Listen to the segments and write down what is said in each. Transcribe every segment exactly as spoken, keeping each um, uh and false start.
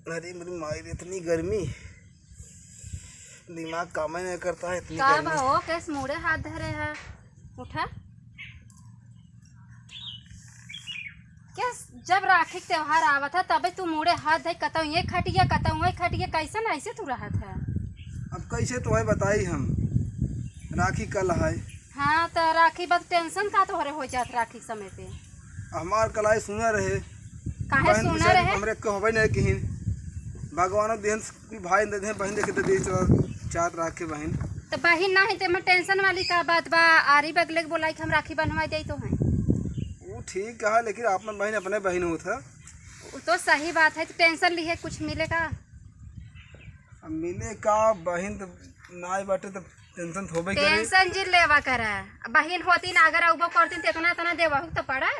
अरे मेरी माई रे, इतनी गर्मी, दिमाग काम ही नहीं करता है, इतनी का गर्मी। बा हो, कैस मुड़े हाथ धरे है? उठा। कैस जब राखी के त्योहार आवत है, तबे तू मुड़े हाथ धरे, कतौ ये खटिया, कतौ ये खटिया, कैसन ऐसे तू रहत है? अब कैसे तोहे बताई हम, राखी कल है। हाँ, तो राखी बस tension का तोहरे हो जात राखी के समय पे? हमार कलाई सुना रहे, काहे बहन सुना बेचारी रहे? हमरे कहबे नहीं किहिन, भगवानो देहन कि भाई दे दे, बहिन देखे तो दे चला, चाहत रहा के बहिन। तो बहिन ना है तो एमे tension वाली का बात बा? आरी बगले के बोलाई कि हम राखी बंधवा जाई तो हैं। वो ठीक है, लेकिन आपन बहिन अपने बहिन होत है। वो तो सही बात है, तो tension ली है, कुछ मिले का? अब मिले का, बहिन तो नाई बाटे तो tension तो होबे करे। Tension जी लेवा करे, बहिन होती ना अगर अउबो करती तो इतना इतना देवा हो तो पड़ा।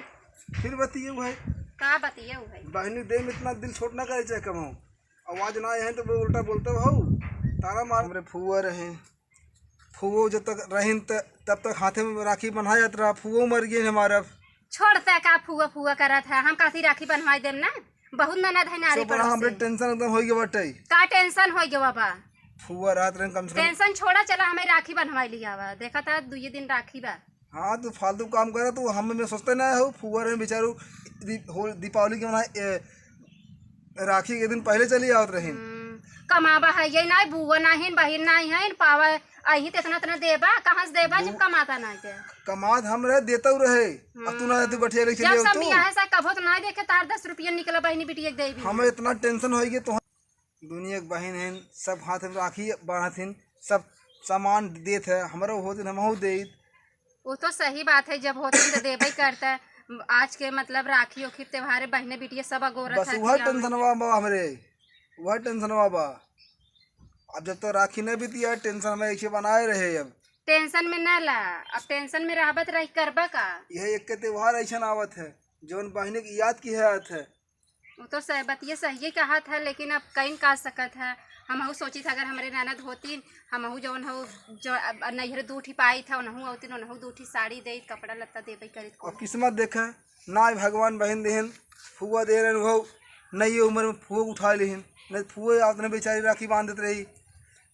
फिर बतिये भाई। का बतिये भाई? बहिनी दे में इतना दिल छोट ना करे चाहे कमाओ। आवाज ना आए हैं तो वो उल्टा बोलते हो, तारा मार। हमरे फुआ रहे, फुओ जब तक रहिन त-, तब तक हाथे में राखी बन्हा जात रहा, फुओ मर गए हमारा। छोड़ता का फुआ फुआ करत है, हम काथी राखी बन्हवाई देम ना, बहुत ननद है नारी चुप रहा, पड़ोस हमरे से। Tension एकदम होई गए बाटे। का tension होई गए बाबा? फुआ रात रहे कम से कम। Tension छोड़ा, चला हमें राखी बन्हवाई लिया बा, देखा था दुए दिन राखी बा। हाँ, तू फालतू काम करे, तू हम में सोचते ना हो, फुआ रहे बेचारू दी-, हो-, दीपावली के मनाए, ए, राखी के दिन पहले चली आवत रही। हम्म, कमाबा है ये नाई, बुआ नाहिन, बहिन नाई है, पावा अही ते इतना इतना देबा, कहाँ से देबा जब बु-, कमाता नाई ते? कमात हम रहे, देता रहे, अब तू ना हम्म। तू बैठिया लेके जब ले सब तू। बियाह है, सा कभो तो नाई देखे, तार दस रुपया निकला बहिनी बिटिया के देबी। हमें इतना tension होई गई तो दुनिया के बहिन हन, सब हाथ में राखी बांधत हन, सब सामान देत है, हमरो होत हमहू देत। वो तो सही बात है, जब होत तो देबे करता है। आज के मतलब राखी ओखी त्योहार, बहिने बिटिया सब अगोरत बस है वह कि हम tension बा हमरे, वह tension बा। अब जब तो राखी नहीं बीती है, tension में ऐसे बनाए रहे अब। Tension में ना ला, अब tension में रहबत रही करबा का? यह एक के त्योहार ऐसा आवत है, जौन बहिने की याद की है, आत है। वो तो सह-, बतिया सहिए कहत है, लेकिन अब कहीं का सकत है। हमहू सोचित है, अगर हमरे ननद होतीन, हमहू जौन हो, जो अब नैहर दू ठी पाई था, उनहू औतीन, उनहू दू ठी साड़ी देत, कपड़ा लत्ता देबे करित और कुल। किस्मत देखा, ना भगवान बहिन देहन, फुआ दे रहन, वो नई उम्र में फुआ उठा लेहन, नहीं फुआ अपने बेचारी राखी बांधत रही।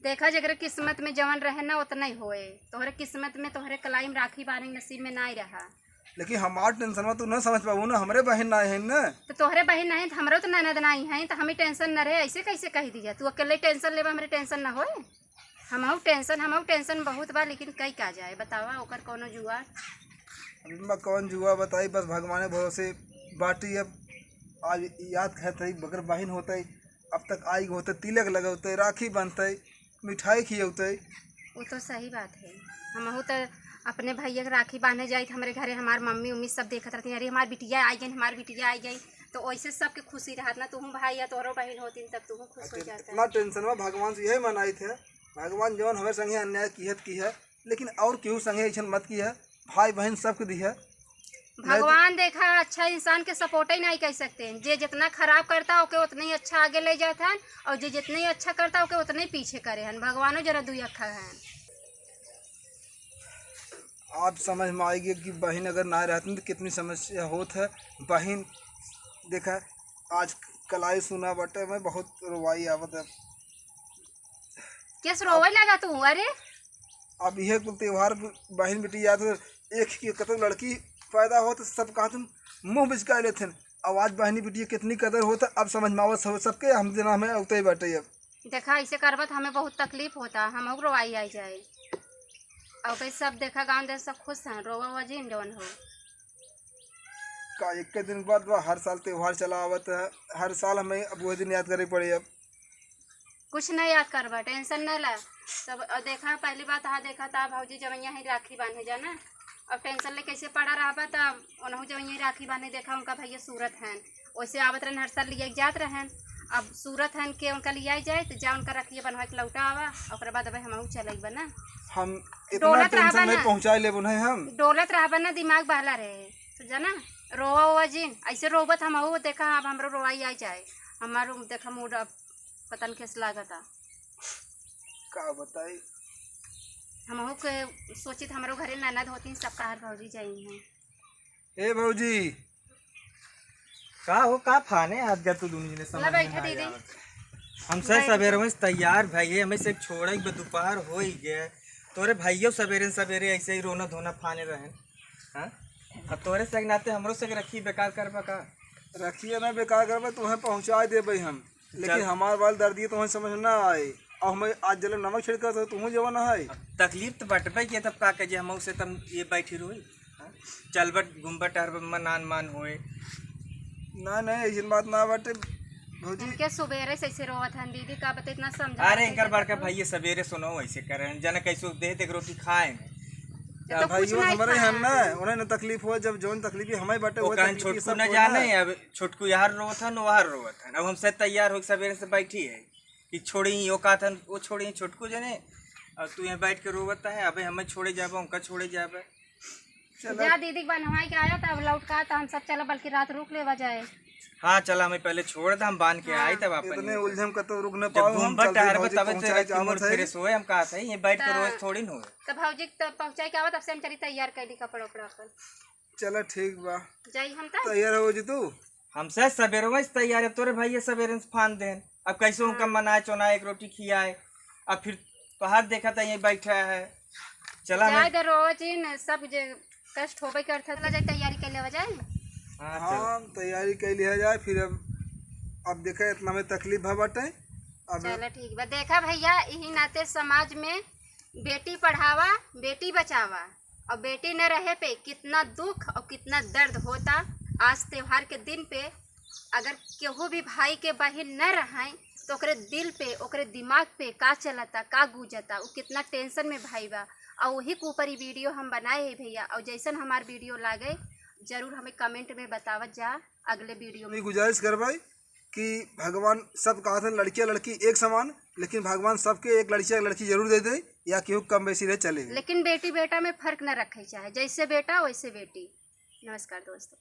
देखा, जेकरे किस्मत में जवन रहे ना, उतना ही होए। तोहरे किस्मत में, तोहरे कलाई में राखी बांधे के नसीब में ना ही रहा। लेकिन हमार tension में तू ना समझ पाबू ना, हमरे बहिन ना है ना। तो तोहरे बहिन नहीं, तो हमरो तो ननद नहीं है, तो हमें tension न रहे, ऐसे कैसे कह दिया? तू अकेले tension लेबा, हमरे tension न होए? हमहू tension, हमहू tension बहुत बा, लेकिन कई का जाए, बतावा, ओकर कौनो जुआ? अभी मैं कौन जुआ बताई, बस भगवाने भरोसे बाटी। अब आज याद खात रही, बगर बहिन होते, अब तक आई होते, तिलक लगौते, राखी बांधते, मिठाई खियौते। वो तो सही बात है। हमहू तो अपने भैया के राखी बांधे जाइत हमरे घरे, हमार मम्मी उम्मी सब देखत रहती, "अरे, हमार बिटिया आई गई, हमार बिटिया आई गई।" तो वैसे सबके खुशी रहत ना, तुहूँ भाई या तोहरो बहिन होती तब तुहूँ खुश हो जाता। इतना tension में भगवान से यही मनाई थे, भगवान जौन हमारे संगे अन्याय किहत की है, लेकिन और केहू संगे ऐसन मत किहे, भाई बहिन सबके दिहे। भगवान देखा, अच्छा इंसान के support ही नहीं कर सकते हैं। जे जितना खराब करता, ओके उतना ही अच्छा आगे ले जात हन, और जे जितना ही अच्छा करता, ओके उतना ही पीछे करे हन। भगवानो जरा दुई अखा हन। आप समझ में आएगी कि बहिन अगर ना रहती तो कितनी समस्या होत है। बहिन देखा, आज कलाई सुना बटे में बहुत रोवाई आवत है। कैस रोवे लगा तू? अरे, अब यह कुल त्योहार बहिन बेटी याद हो, एक ही कतौ लड़की पैदा हो तो सब कहा तुम मुँह बिचका लेथिन। अब आज बहिनी बेटी कितनी कदर होत है, अब समझ में आवत सब, सबके हम जना में उतई बाटे अब। देखा, ऐसे करबा तो हमें बहुत तकलीफ होता, हमहू रोवाई आई जाए। अब भाई सब देखा, गाँव देश सब खुश हैं, रोवा वजीन जवन हो। का एक के दिन बाद बा, हर साल त्योहार चला आवत है, हर साल हमें अब वह दिन याद करे पड़े अब। कुछ नहीं याद करबा, tension न ला। सब, और देखा, पहली बात, हाँ, देखा, ता भौजी जवैया ही राखी बांधे जाना। अब tension ले कैसे पड़ा रहबा, तब ओनहु जवैया ही राखी बांधे, देखा, उनका भैया सूरत हैं, वैसे आवत रहन, हर साल लिए जात रहन। अब सूरत हैं के उनका लियाई जाए, तो जा उनका रखिए बनवा के लौटा आवा, ओकरे बाद अब हमहू चले बना। हम इतना डोलत रहबा tension में ना। पहुँचाए लेबो नहीं हम। डोलत रहबा ना, दिमाग बहला रहे, तो जाना, रोवा ओवा जिन, ऐसे रोबत हमहू, देखा, अब हमरो रोवाई आ जाए, हमारो देखा mood अब पता न कैसे लागता। का बताई? हमहू के सोचित हमरो घरे ननद होती, सब कहर भौजी जाई हैं। ए भौजी, का हो, का फाने हाथ गा तू दोनों जने, समझ ला में बैठा ना दीदी। आवत। हम से बैठ सवेरे जा। में तैयार भइए, हमें से छोड़े के दोपहर हो ही गए। तोरे भइयो सवेरे सवेरे ऐसे ही रोना धोना फाने रहन। हाँ? अब तोरे से के नाते हमरो से के रखी बेकार करबा का? रखिए ना बेकार करबा, तुम्हें पहुँचा देबे हम। लेकिन चल। हमार वाल दर्दिया तुम्हें समझ ना आए। और हमें आज जल नमक छिड़का तो तुम्हें जवन है। अब तकलीफ तो बटबे के, तब का कहे, हम उसे तम ये बैठी रोई। हाँ? चलबट घूमबट टहरबट मन आन मान होए। ना, नहीं, ऐसी बात ना बाटे भौजी। इनके सुबेरे से ऐसे रोवत हन दीदी, का बता इतना समझा अरे, इनकर बड़का भैया सवेरे सुनो ऐसे करे हन, जना कैसे दे दे रोटी खाए में। ये तो कुछ भैया नहीं हमारे खाए हैं ना, हैं। उन्हें ना तकलीफ हो, जब जौन तकलीफ हमारे बाटे वो वो कहन तकलीफ छोटकू सब न होए जाने, ना। अब छोटकू यार रोवत हन, वहार रोवत हन। अब हमसे तैयार हो सवेरे से बैठी है कि छोड़ी, वो कहत हन, वो छोड़ी छोटकू जने, और तू यहाँ बैठ के रोवत है, अबे हमें छोड़े जाबे, उनका छोड़े जाबे। चला। जा दीदी के बनवाई के आया था, अब लौट का था, हम सब चला, बल्कि रात रुक लेवा जाए। हाँ, चला, हमें पहले छोड़ दे, हम बांध के हाँ। आई, तब अपन इतने उलझे हम कतौ रुक न जब पाओ, हम घूमबा चलते टहरबा, भौजी तबे से पहुँचाए के जावत मूड है। फ्रेश होए, हम कहत है, ये बैठ के ता रोज थोड़ी न होए। तो भौजी के तो पहुँचाए के आवत, अब से हम चली तैयार कर ली कपड़ा उपड़ा अपन। चला, ठीक बा। जाई हम तब। तैयार हो जी तू? हमसे सवेरे से तैयार है, तोरे भैया सवेरे से फान देन। अब कैसे उनका हाँ। मनाए, चोनाए, एक रोटी खियाए, अब फिर तोहार देखा था, यहीं बैठा है। चला, जाए हमें दे, रोज ही न सब जे कष्ट होबे करता, चला जाए, तैयारी कर लेवा जाए। हाँ, हाँ, चल। हम तैयारी कर लिया जाए, फिर अब, अब देखा, इतना में तकलीफ भा बाटे। अब चला, ठीक बा। देखा भैया, यही नाते समाज में बेटी पढ़ावा, बेटी बचावा, और बेटी न रहे पे कितना दुख और कितना दर्द होता। आज त्योहार के दिन पे अगर केहू भी भाई के बहिन न रहै, तो ओकरे दिल पे, ओकरे दिमाग पे का चलता, का गूंजता, उ कितना tension में भाई बा। और वही के ऊपर ई video हम बनाए हैं भैया। और जैसन हमार video लागे, जरूर हमें comment में बतावत जा, अगले video में। हम ई गुजारिश करबै कि भगवान सब कहत हैं, लड़किया लड़की एक समान, लेकिन भगवान सबके एक लड़किया लड़की जरूर दे दे, या केहू कम बेसी रहे चले। लेकिन बेटी बेटा में फर्क न रखे चाहे, जैसे बेटा वैसे बेटी। नमस्कार दोस्तों।